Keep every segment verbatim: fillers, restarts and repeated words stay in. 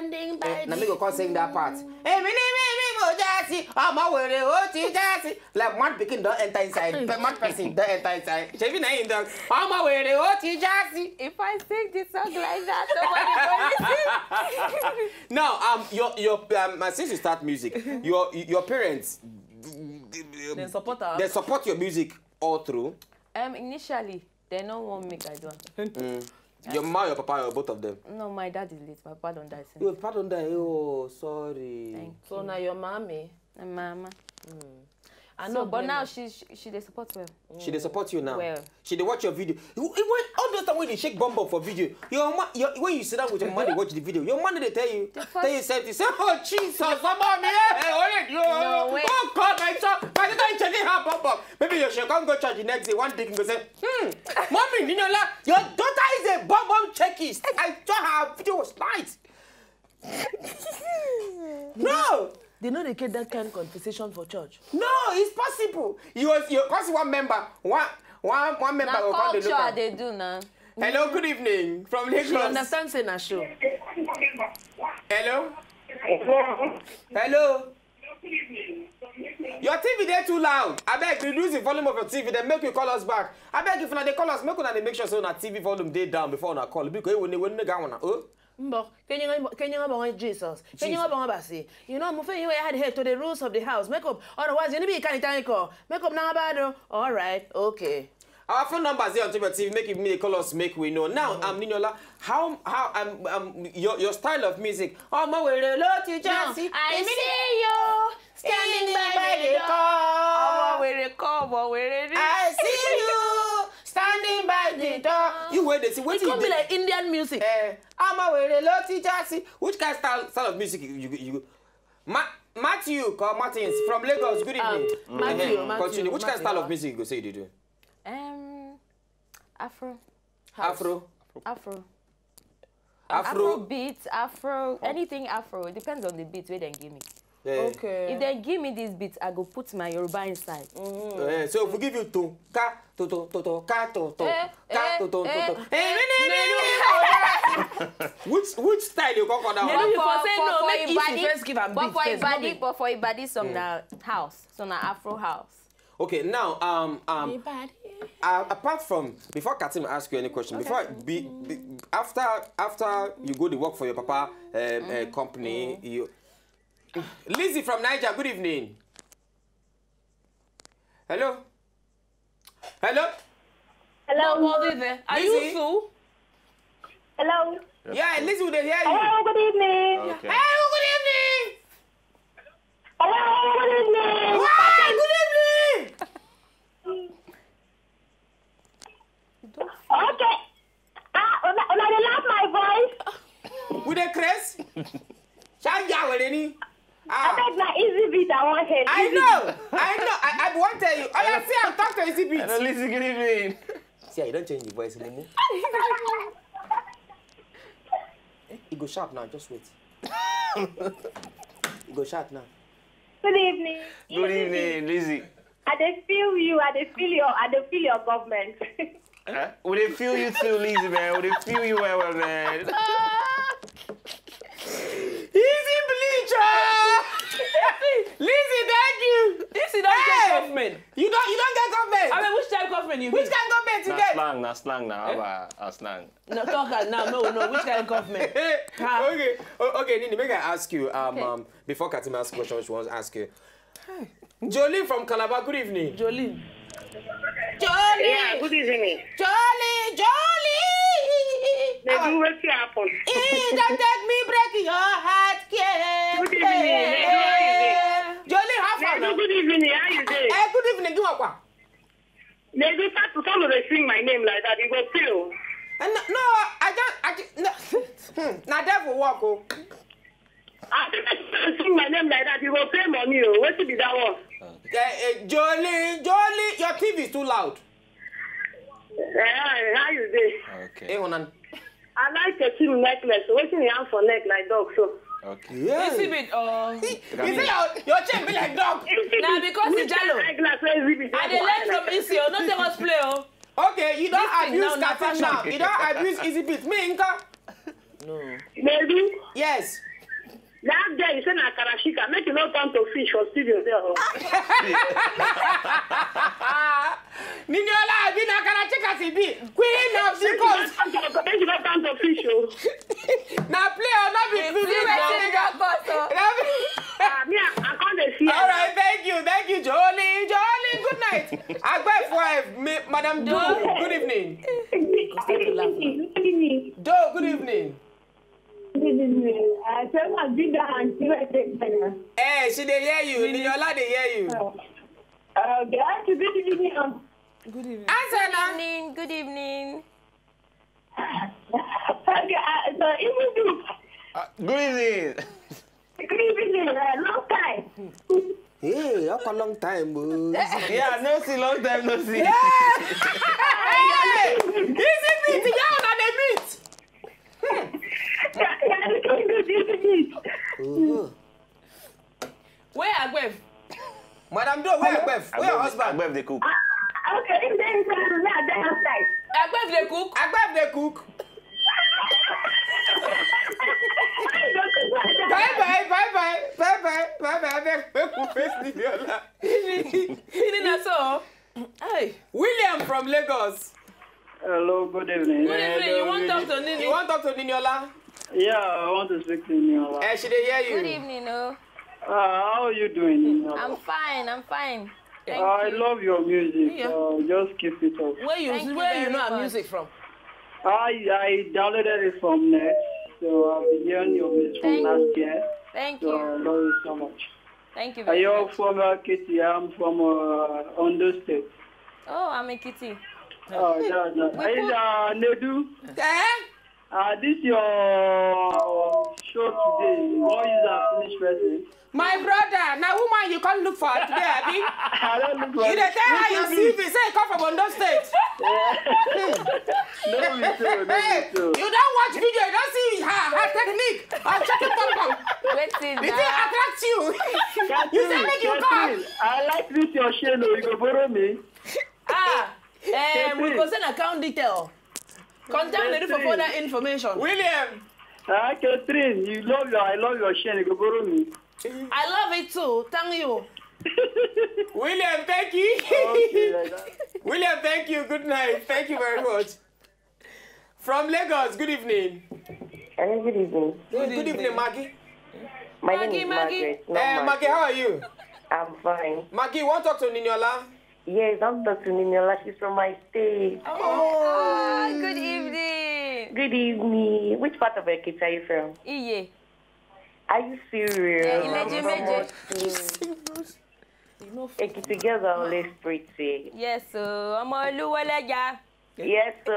Standing by Eh, na me go come sing that part. Èmi ni mi, mi mo jásí, ọmọ wèrè ó ti jásí. Like mad pikin don enter inside, pe- mad person don enter inside. Shebi na him don. Ọmọ wèrè ó ti jásí. If I sing this song like that, nobody will listen. Now, um, your your um, uh, since you start music, your your parents Dem support am. They support your music all through. Um, initially, they no want make I do am. Your mom, your papa, or both of them. No, my dad is late. My papa don die since. Your papa don die. Oh, sorry. Thank So na your mommy. My mama. I So, know. but now she she, she dey support well. She dey support you now. Well. She dey watch your video. You, you, when, all those time when you shake bum bum for video, your ma, your, when you sit down with your mama, dey watch the video. Your mama dey tell you, tell you something. Say, oh Jesus, ọmọ mi, eh, eh, oh, you, No way. Oh God, my son, my daughter is checking her bum bum. Maybe you should come go church the next day. One day you go say, hmm, mommy, Ninola, your daughter is a bum bum checkist. I saw her video was nice. No, They no dey get that kind conversation for church. No, it's possible. You was you cause one member, one one one member Na go come dey look culture I am. dey do now. Hello, good evening from Lagos. She understand say na show. Hello, hello. Your T V dey too loud. Abeg reduce the volume of your T V, then make you call us back. Abeg if una dey call us, make una dey make sure say una T V volume dey down before una call. Because when when nigga wanna oh. Mbọ, kenyere kenyere bọ Jesus. Kenyere bọ basi. You know, mo fẹ́ you had head to the rules of the house. Make up. Otherwise, you need to be kind of call. Make up na bad. All right. Okay. Our phone numbers dey on top of T V. Make me call us, make we know. Now, um, Ninola, how how um, um your your style of music? Ọmọ wèrè ló ti já sí. I see you standing by the door. Ọmọ wèrè kọ́ ọmọ wèrè rí. I see you standing by the door. You wait, they see It wetin you come be dey. Like Indian music. Eh, ọmọ wèrè ló ti já sí. Which kind of style, style of music you you, you Ma Matthew call Martins from Lagos. Good evening. Matthew, Eh, Matthew, continue. Which kind of style Matthew. Of music you go say you dey do? Um, Afro. Afro. Afro. Afro. Beat, Afro, anything Afro. It depends on the beat where they give me. Eh, Okay. If they give me this beat, I go put my Yoruba inside. eh, so if we give you to ka to to to to ka to to Eh, ka eh, to to to eh, to. Eh, which which style you go for that Then one? you for say no, make Izzy first give am But beat for first, no Ibadi, make but for Ibadi, some na house, so na Afro house. Okay, now um um uh, apart from before Katim ask you any question, before be, be, after after you go to work for your papa um, uh, company, you Lizzie from Niger. Good evening. Hello. Hello. Hello. What is it? Are you Lizzie? Sue? Hello. Yeah, Lizzie, we dey hear you. Hello, good evening. Okay. Hey, good evening. Hello, good evening. Hi, good evening. Okay. Ah, una, una dey laugh my voice. We dey craze. Ṣáájú àwẹ̀rẹ̀ ni. I beg na easy beat I wan hear. I Easy know, beat. I know. I, I won't tell you. Oh, yeah, see, I'm talking to Easy Beat. Hello, Lizzie, good evening. See, you don't change the voice, Mumu. E go sharp now, just wait. E go sharp now. Good evening. Good evening, Lizzie. I dey feel you. I dey feel your. I dey feel your government. Eh? We dey feel you too, Lizzie, man. We dey feel you well, well, man. Easy bleach, oh! Lizzie, thank you. This is not Hey! Government. You don't, you don't get government. I mean, which type of government you Which be? Kind of government you Na get? Slang, na slang, na our, our slang. No, talk am now. No, no. Which kind of government? Hey, Huh? Okay, o- okay, Nini, make I ask you. Um, Okay. um, before Katima asks question, she wants to ask you. Jolie from Calabar, good evening. Jolene. Jolie, Yeah, good evening. Jolie, Jolie. They do wetin happen. He don't take me break your heart, yeah. Good evening. They do how you dey? Jolie, how far They do now? Good evening. How you dey? Eh, good evening, give up. They do start to come dey sing my name like that. You go feel. Eh, No, no, I don't. I just, no. Hmm, na devil work, oh. I sing my name like that. You go pay money. Oh, wetin be that one? Eh, eh, Jolie, Jolie, your T V is too loud. Eh, how you dey? Okay. Hey, Onan. I like Ketim necklace. Wetin you have for neck like dog so? Okay. Yeah. Is it bit? Uh, You say your, your chain be like dog. na because it's Jalo. Eyeglass wey Easy Beat. I dey learn from Isi. Oh, no take us play. Oh. Okay, you don't This thing abuse now, na Katim now. fashion. You don't abuse Easy Beat. Me, Nka. No. They do. Yes. That girl, you say na Karashika, make you no turn to fish for studio there. Oh. Niniola, I be na Karashika, she be queen of the coast. Make you no turn to fish. Oh. Now play or not be. See wetin dey cause o. Ah, me, I, I can't dey see. All right, thank you, thank you, Jolie, Jolie. Good night. Agbef wife, me, Madam Do. Good evening. Do, good evening. I say my big and see where they can. Eh, she dey hear you. Niniola dey hear you. Uh, okay, I have to be the video. Good evening. Answer now. Evening, good evening. Okay, uh, so even this, Uh, good evening. good evening, uh, long time. Hey, how a long time, boo. Yeah, no see, long time no see. Hey, is it meet? Yeah, una dey meet. Yeah, yeah, this is this is it. Uh-huh. Where Agbef? Madam Do, where Agbef? Where your husband? Agbef dey cook. Ah, okay, if they inside, me, I dey outside. Agbef dey cook. Agbef dey cook. I don't know what that Bye bye, bye bye, bye bye, bye bye. Abeg, make we face Niniola. Evening na so. Hey, William from Lagos. Hello, good evening. Good evening. You wan talk to Nini? You wan talk to Niniola? Yeah, I want to speak to Niniola. Eh, she dey hear you. Good evening, oh. Uh, how are you doing, Niniola? I'm fine, I'm fine. Thank I you. Love your music. Yeah. Uh, just keep it up. Where you Thank you where you very know her much. Music from? I I downloaded it from net, so I've been hearing your music from Thank- last year. Thank So I you. Love it so much. Thank you Are very you much. From Ekiti? I'm from uh, Ondo State. Oh, I'm Ekiti. Oh, that's nice. We Hey, put- uh, Nedu, Eh? uh, this your show today. You wan use am finish person? My brother, na woman you come look for today, abi? I don't look You dey tell her your C V, say you come from Ondo State. No, be so, no, be Hey, so. You don watch video, you don see her, her technique of checking pom pom. Wetin The thing that? Attract you. You say make you come. I like this your shell, oh, you go borrow me. Ah, um, we go send account detail. Contact Nini for further information. William. Ah, Catherine, you love your, I love your shell, you go borrow me. I love it too. Thank you. William, thank you. Okay, like that. William, thank you. Good night. Thank you very much. From Lagos, good evening. Hello, good evening. Good, good evening, Maggie. My Maggie, name is Maggie. Margaret. Not Eh, Maggie, how are you? I'm fine. Maggie, you want to talk to Niniola? Yes, I'm talking to Niniola. She's from my state. Ah, good evening. Good evening. Which part of Ekiti are you from? Iye. Are you serious? Yeah, Ileje I'm from Meje. Osun. Ekiti girls are always pretty. Yes, so ọmọ Olúwọlẹ́jà. Yes, so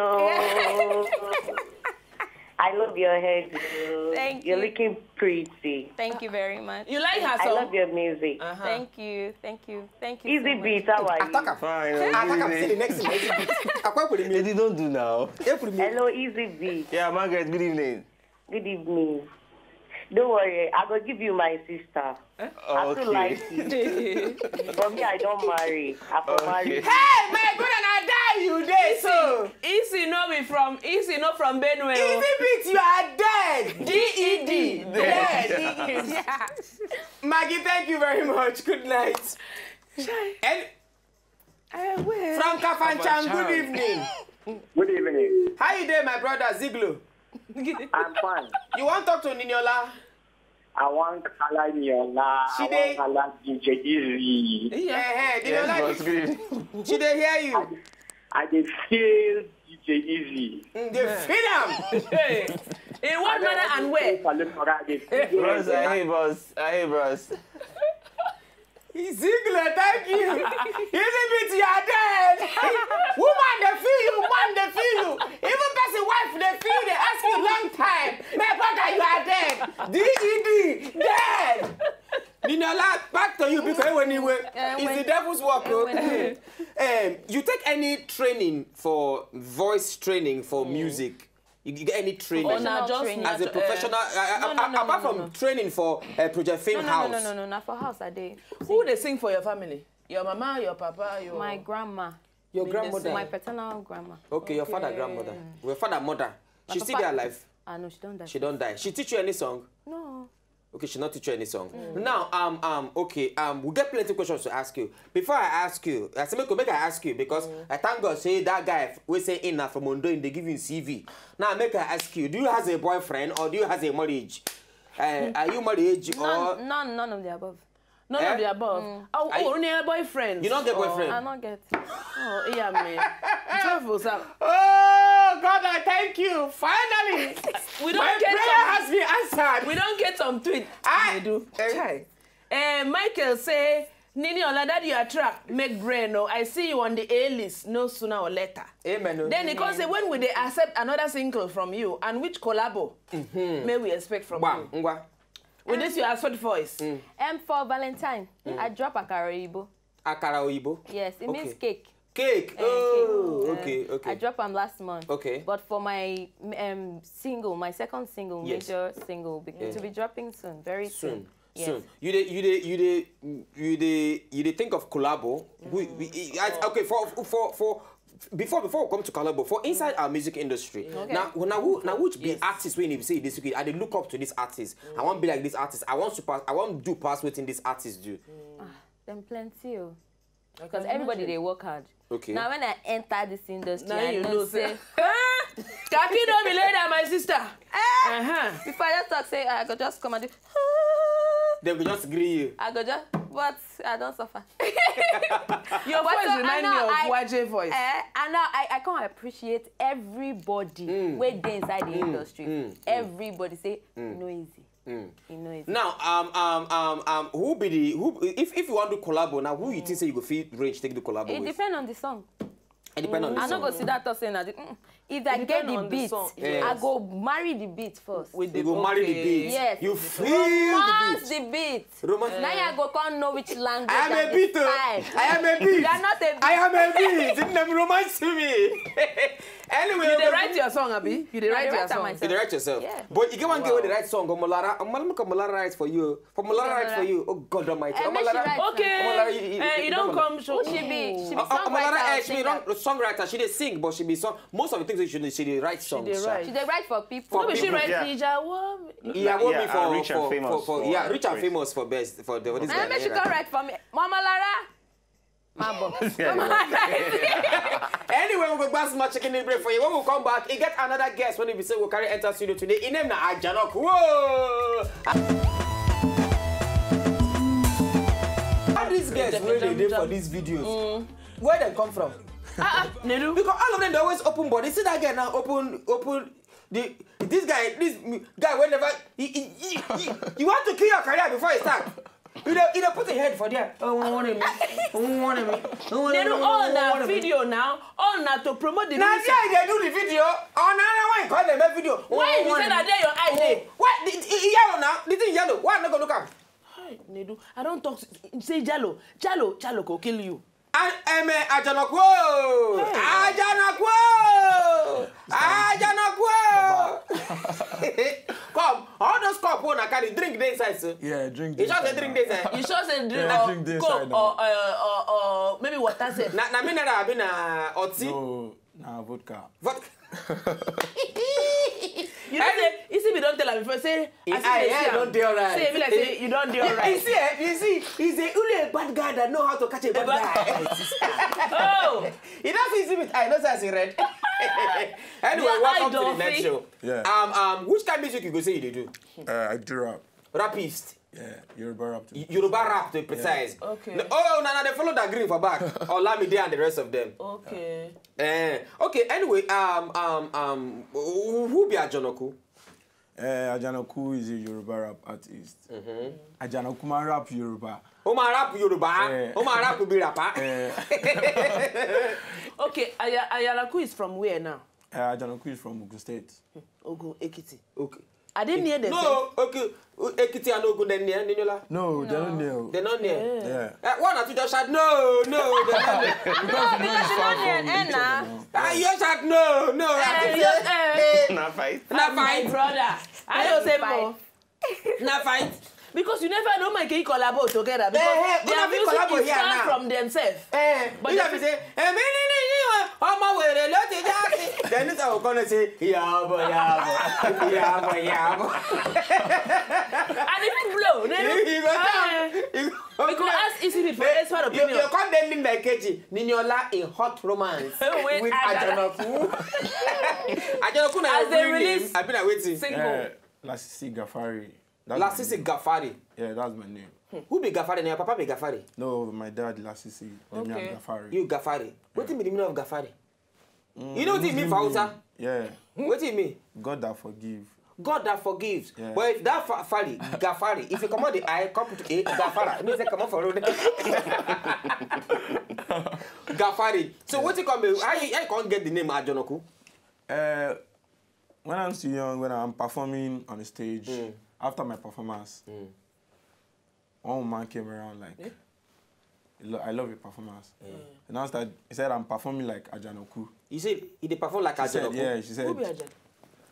I love your hair, girl. Thank You're you. Looking pretty. Thank you very much. You like her I song? Love your music. Uh-huh. Thank you, thank you, thank you. Easy So much. beat, how are you? Attack am. Fine. Attack am. Good See the evening. next thing. Easy beat. Akwai kuri me. Lady, don't do now. April me. Hello, Easy Beat. Yeah, Margaret. Good evening. Good evening. Don't worry, I go give you my sister. I too Okay. Like you. But me, I don't marry. I for Okay. Marry. Hey, my brother, na die you dey so. Easy no be from Easy no from Benue. Oh. Easy beat, you are dead. D E D. Dead. Yeah. Maggie, thank you very much. Good night. And Eh, well. from Kafanchan, good evening. Good evening. How you doing, my brother Ziglo? I'm fine. You want to talk to Niniola? I want Kala Niola. She I dey- want Kala D J Easy. Yeah. Eh, eh, Yes, Niniola, boss. Good evening. she dey hear you. I dey feel D J Easy. Mm, dey feel am. Hey. In what manner and where? I dey feel Bros, I hate bros. I hate bros. Ziegler, thank you. Easy beat, you are dead. Woman, dey feel you. Man, dey feel you. Even person wife, dey feel. Dey ask you long time. My brother, you are dead. D E D, dead. Niniola, back to you because anyway, Eh, it's the when- devil's work. Oh. when- Um, you take any training for voice training for music? You, you get any training? Or na Professional just training. As a nat- eh, professional, uh, no, uh, no, no, apart no, from no. Training for uh, Project Fame No, no, House. No, no, no, no, not for house. I dey. Who dey sing for your family? Your mama, your papa, your My grandma. Your They grandmother. My paternal grandma. Okay, your father, Okay. Grandmother. Your father, mother. My She still papa- dey alive. Ah, no, she don't die. She don't die. She teach you any song? No. Okay, she not teach you any song. Now, um, um, okay, um, we get plenty questions to ask you. Before I ask you, I say make, make I ask you because I thank God say that guy f- wey say in na from Ondo, they give you C V. Now, make I ask you, do you have a boyfriend or do you have a marriage? Uh, are you married or None, none, none of the above. None Eh? of the above. Oh, I- oh, only a boyfriend. You don't get boyfriend? I don't get. Oh, yeah, man. Twelve was up. Oh God, I thank you. Finally, We don't my get prayer some- has been answered. We don't get some tweet. Ah, They do. eh. Chai. Eh, Michael say, Nini Ola, that you attract, make brain no. I see you on the A list, no sooner or later. Amen. Oh. Then he come say, when will they accept another single from you and which collabo may we expect from Bam, you? ngwa. With this your assorted voice. M for Valentine. I drop Akara Oyibo. Akara oyibo. Yes, it means Okay. Cake. Cake. Uh, Oh, cake. okay, Uh, okay. I dropped am last month. Okay. But for my um, single, my second single, Yes. major single, be- Yes. to be dropping soon, very soon. Soon. Yes. Soon. You dey you dey you dey you dey you dey think of collabo. We, we, I, okay, for for for before before we come to collabo, for inside our music industry, Okay. now now who now which be Yes. artists when you say this, okay, I dey look up to this artist. I want be like this artist. I want to pass. I want do pass wetin this artist do. Them plenty. Oh. Because everybody they work hard. Okay. Now when I enter this industry, Now I you know know say say. Kaki don't be later, my sister. Uh-huh. Before I just talk, say I go just come and do. They will just agree you. I go just, but I don't suffer. Your But voice so, remind I me know of I- Y J voice. Eh, I know I, I can't appreciate everybody Mm. wey dey inside the Mm, industry. mm, mm. Everybody say no easy. Mm. E no easy. Now, um, um, um, um, who be the who if if you want to collabo now, who you think say you go fit range take the collabo It with? Depend on the song. It depend on the I no song. Go sit down talk say na the. Mm, if I It get depend the on the beat, song. Yes. I go marry the beat first. With You go marry the okay. beat. Yes. You feel the Romance beat. The beat. Romance. Now you go come know which language. I am and a the beat. Oh. Style. I am a beat. You are not a beat. I am a beat. It dem romance me. Anyway, You we dey go- write your song, Abi? You dey I write dey your write am song. myself. You dey write yourself. Yeah. But you get one girl Wow. wey dey write song. Omolara, Omolara, Omolara write for you. For Omolara write for you. Oh God Almighty. Eh, make she Omolara. write. Okay. Omolara, you- you- Eh, you you don't don't come. She be she be Uh, uh, Omolara, songwriter. eh, And she be singer. Not songwriter. She dey sing, but she be song. Most of the things she dey, she dey write songs. dey Sha. write. She dey write for people. For No be she people. write Yeah. Ijawo. Ìyàwó mi Yeah, for rich and for famous for for for yeah, rich and praise. Famous for best for the for this And guy. make she come write for me, Mama Lara. My boss. Yeah, Anyway, we go back small chicken break for you. When we come back, you get another guest when we say we carry enter studio today. His name na Ajanok. Whoa! All these guests wey dey dey for these videos, where dem come from? Nedu. Because all of them dey always open body. See that guy now, open open. The this guy, this guy wey never he, he, he, he, you want to kill your career before you start. You dey you dey put your head for there. Oh, one me, one me, They do all na video now. All na to promote the Na music. there you dey do the video. Oh, na na why you call them a video? Why you say na there your eye dey? Why the, the, the yellow now? The thing yellow. Why I no go look am? Hey, Nedu, I don't talk. Say Jalo, Jalo, Jalo go kill you. And um, uh, Ajanokwo, Ajanokwo, Ajanokwo. Come, all those cup wey una carry, drink dey inside so. Yeah, drink You this. sure say drink dey inside? You sure say drink Yeah, or drink this Coke side or now. uh, or, or maybe water sef? Na na mineral abi na oti? No, na vodka. Vodka. You know say Isibi don tell am before say Eh, as ah, you dey yeah, see am, don dey alright. Say e be like say you don dey You alright. see, eh, you see, he's a only a bad guy that know how to catch a bad guy. Oh, You don't see Isibi with eye, no say I see red. Anyway, Yeah, welcome I to the don't next see. Show. Yeah. Um, um, which kind of music you go say you dey do? Uh, I do rap. Rapist. Yeah, Yoruba rap. To be Yoruba precise. Rap to be precise. Okay. No, oh, na na dey follow that green for back. Olamide and the rest of them. Okay. Eh, okay. Anyway, um, um, um, who who be Ajanokwo? Uh, Ajanaku is a Yoruba rap artist. Ajanaku ma rap Yoruba. Ó máa rap Yorùbá. Eh. Ó máa rap bí rapper. Uh, Okay. Aya- Ayalaku is from where now? uh, Ajanaku is from Ogun State. Ogun Ekiti. Okay. Are they near the No, okay. Ekiti and Ogun, dem near, Niniola? No, they're not near. They're not near. Yeah. Uh, one or two just shout, no, no, they're not near. No, because you know the song. Eh, na. Ah, you shout, no, no. I think Eh, say, eh. eh, Na fight. na fight. Brother, I don't say Fight. more. Na fight. Because you never know my Kiki collabo together. Because Eh, eh, their una fit music collabo is here far now. From themselves. Eh, But you they have to say, eh, mi ni ni ni o, ọmọ wèrè ló ti já sí. Then this I will come and say, "Yabo, yabo, yabo, yabo." And if you blow, then You go down. You go we could ask easy for expert Your, opinion. your come dey lean like Keji. Niniola in hot romance With with Ajana- Ajanaku. Ajanaku na As your they real name. release- I be like, waiting. Single. Uh, Lasisi Gafari. That's my Lasisi name. Gafari. Yeah, that's my name. Who be Gafari? Na your papa be Gafari. No, my dad Lasisi. Then me, Okay. I'm Gafari. You Gafari. Wetin be the meaning of Gafari? You know wetin e mean Muslim for Hausa? name. Yeah. Wetin e mean? God that forgive. God that forgives. Yeah. But if that fa- Fari, Gafari, if you comot the I, come put A, Gafara, it means say comot for road. Gafari. So wetin come be? How you, how you come get the name Ajanaku? Uh, when I'm still young, when I'm performing on the stage, after my performance, one woman came around like, "I lo- I love your performance." And I was like, he said, "I'm performing like Ajanaku." You say you dey perform like She said, Ajanaku. yeah, she said, Who be Ajanaku?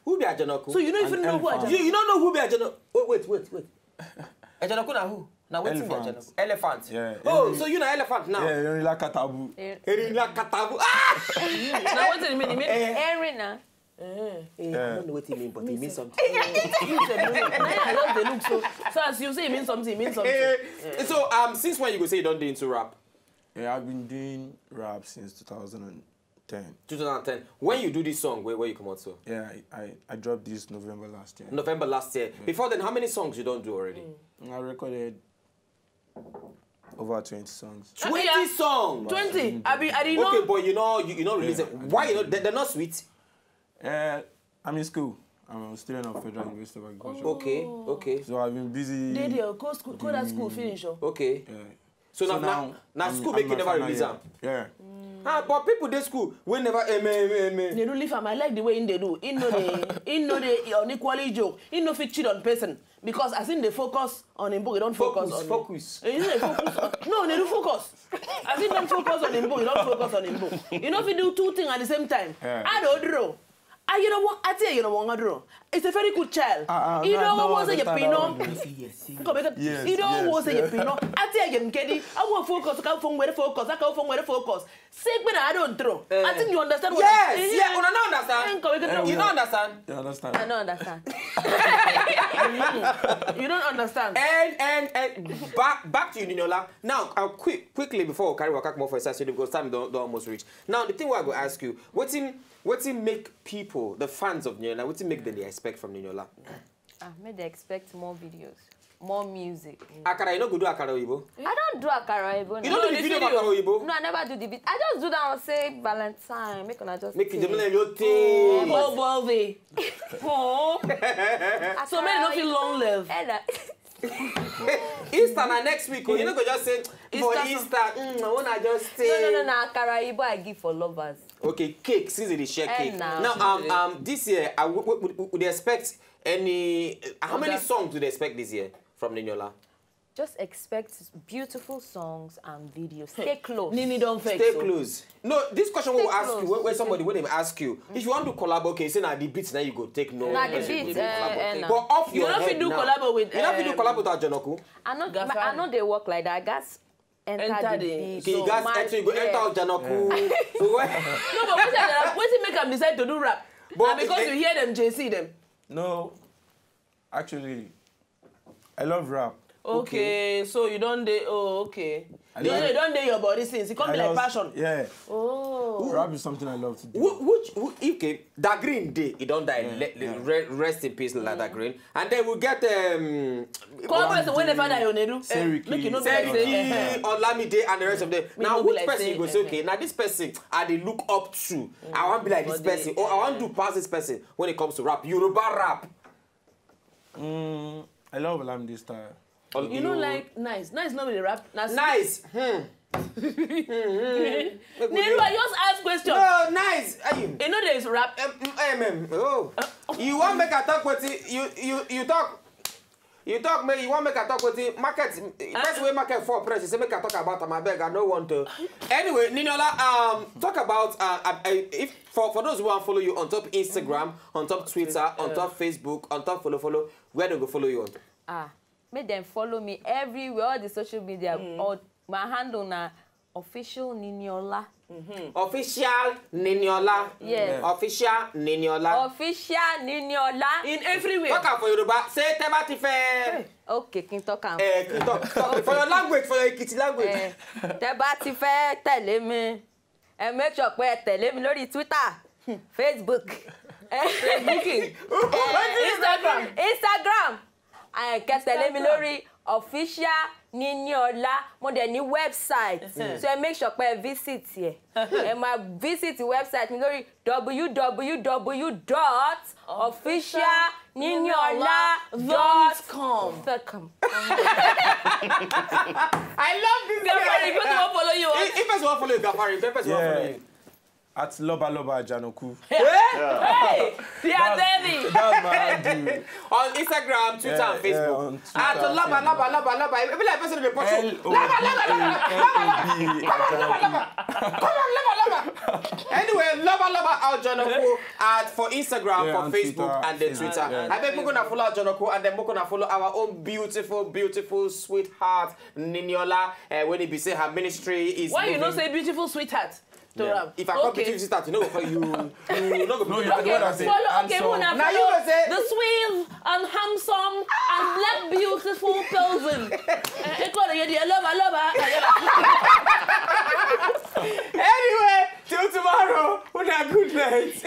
Who be Ajanaku? So you no An even know who elephant. Ajanaku? You, you no know who be Ajanaku? Oh, wait, wait, wait. Ajanaku na who? Na wetin be Elephant. Ajanaku? Elephant. Yeah, Oh, every- so you na elephant now? Yeah, Erinla Katabu. Erinla Katabu. Ah! Na wetin e mean? E mean Eh, Erina. eh, I don't know what it mean, but it means something. you sef no know. Na I just dey look so. So as you say e mean something, e mean something. Eh, so um, since when you go say you don dey into rap? Yeah, I've been doing rap since two thousand ten. two thousand ten. When you do this song, where, where you come out so? Yeah, I, I, I dropped this November last year. November last year. Before then, how many songs you don do already? And I recorded over twenty songs. Twenty songs. Twenty. I be I didn't Okay, know. But you know, you, you know, release it. Why you know? They, they're not sweet. Uh, I'm in school. I'm a student of Federal University of Agriculture. Okay, okay, So I've been busy. Dey there, go school, go that school finish. Oh. okay. Yeah. So, So now, now, now I'm- school I'm make you my never final release year. am. Yeah. Ah, but people dey school wey never amen, amen, amen. They do leave am. I like the way in they do. In no dey, in no dey unequally joke. In no fit cheat on person because as in they focus on him book, they don't focus, Focus, on focus. Him. Eh, they focus. On, no, they do focus. As in don't focus on him book, you don't focus on him book. You know if you do two things at the same time. Yeah. I don't draw. I you know what? I tell you know what I draw. It's a very good child. Ah, ah, you no, know no, what was I your understand pino? that one. Yes, yes. Come here. Yes, You don't yes, want say yes. your pino. I tell you, Kedi. I want focus. I can't phone where focus. I can't phone where focus. Say when I don't draw. I think you understand what Yes, I'm saying. yeah, una no understand. Come here. You no understand. You understand? I don't understand. You don't understand. And and and back back to you, Niniola. Now, uh, quick quickly before we carry waka comot for inside studio because time don don almost reach. Now, the thing wey I go ask you, wetin wetin make people, the fans of Niniola, wetin make dem dey expect from Niniola? Ah, make they expect more videos, more music. Akara, you no go do akara oyibo. I don't do akara oyibo. You No. no do the video of akara oyibo. No, I never do the beat. I just do that one say Valentine. Make una just Make you sing. dey make your taste. Oh, Bobby. Oh. So men no feel long live. Ella. Easter na next week. Oh, you no go just say for Easter. Easter. Mm, I wanna just say. No, no, no, no. Akara oyibo I give for lovers. Okay, cake. Since they share Eh, cake. nah. Now, um, um, this year, I w- w- w- would they expect any? Uh, how many Oga. Songs do they expect this year from Niniola? Just expect beautiful songs and videos. Stay close. Nini don't vex. Stay So. Close. No, this question will Stay ask you close. when, when somebody when they ask you if you want to collab, okay, say na the beats now you go take no. Na the Person beats, go eh, collab. eh, na. But off You your no head fit do now, collabo with, you no fit do um, collabo with Ajanaku. I know, Gafari. I know they work like that. I guess enter, Enter the the- beat. Okay, you So guys, My- actually go enter yeah. Ajanaku. So where? No, but wetin Ajanaku, wetin make am decide to do rap? But Na because it- you hear them J C them. No, actually, I love rap. Okay, so you don't dey. Oh, okay. I You like- know, you don't dey your body since. It come I be like love- passion. Yeah, Oh. rap is something I love to do. Who, which who, okay, Dagreen dey, he don die. Yeah, Le- le- yeah. Re- rest in peace, Lala Dagreen. And then we get um. Call person when the Olamide, father your nedu. Seriki. Make you know Seriki, say, eh, eh. Olamide, and the rest of them. We Now, no be which like person say, you go say, eh, okay, now this person I dey look up to. I want be like this But they- person, or I want do pass this person when it comes to rap, Yoruba rap. Mm, I love Olamide style. Ol- You know, like nice, nice no be the rap. Na Nice. Hmm. Neru, I just ask question. No, nice. Hey, You know there is rap. um, um, um, oh, you want make I talk with you? You you you talk. You talk me. You want make I talk with you? Market. Person wey market for press. You say make I talk about am. I beg. I no want to. Anyway, Niniola. Um, talk about uh, uh, uh, if for for those who want follow you on top Instagram, on top Twitter, on top Facebook, on top follow follow. Where they go follow you on? Ah, make them follow me everywhere, all the social media. All my handle na official Niniola. Official Niniola. Yes. Official Niniola. Official Niniola. In everywhere. Talk am for Yoruba. Say tẹ́ bá ti fẹ́. Okay, kí n talk am. Eh, kí n talk, talk for your language, for your Ekiti language. Eh, tẹ́ bá ti fẹ́ tẹ̀lé mi, ẹ make sure pé ẹ tẹ̀lé mi lórí Twitter, Facebook, Booking. Instagram. Instagram. Ẹ kẹ́ tẹ̀lé mi lórí Official Niniola. Mo dẹ̀ ní website. So ẹ make sure pé ẹ visit ẹ. Ẹ máa visit website mi lórí www.officialniniola.com. Com. I love this Gafari, guy. if you want to follow you, If if person wan follow you, Gafari, if person wan follow Yeah. you. At Loba Loba Ajanoku. Hey, they are very. That's my handle. On Instagram, Twitter, Yeah, and Facebook. yeah, on Twitter, At Loba Facebook. Loba Loba Loba. Every like person dey pursue. L O Loba B Loba A Loba. L O B A Ajanoku. Come on, Loba Loba. Anyway, Loba Loba Ajanoku at for Instagram, Yeah, for on Facebook, Twitter, and then Facebook, Twitter. Yeah. I beg make una follow Ajanoku and then make una follow our own beautiful, beautiful sweetheart Niniola. Uh, when he be say her ministry is. Why you moving- not say beautiful sweetheart? To Yeah. Ram? If I come Okay. beautiful sweetheart, you know what you you know go No, you beautiful. don't Okay, wanna say follow. Okay, handsome. Muna, Now you follow go say- the sweet and handsome and black beautiful person. Eh, eh, call it, yeah, lover, lover. Anyway, till tomorrow. Una good night.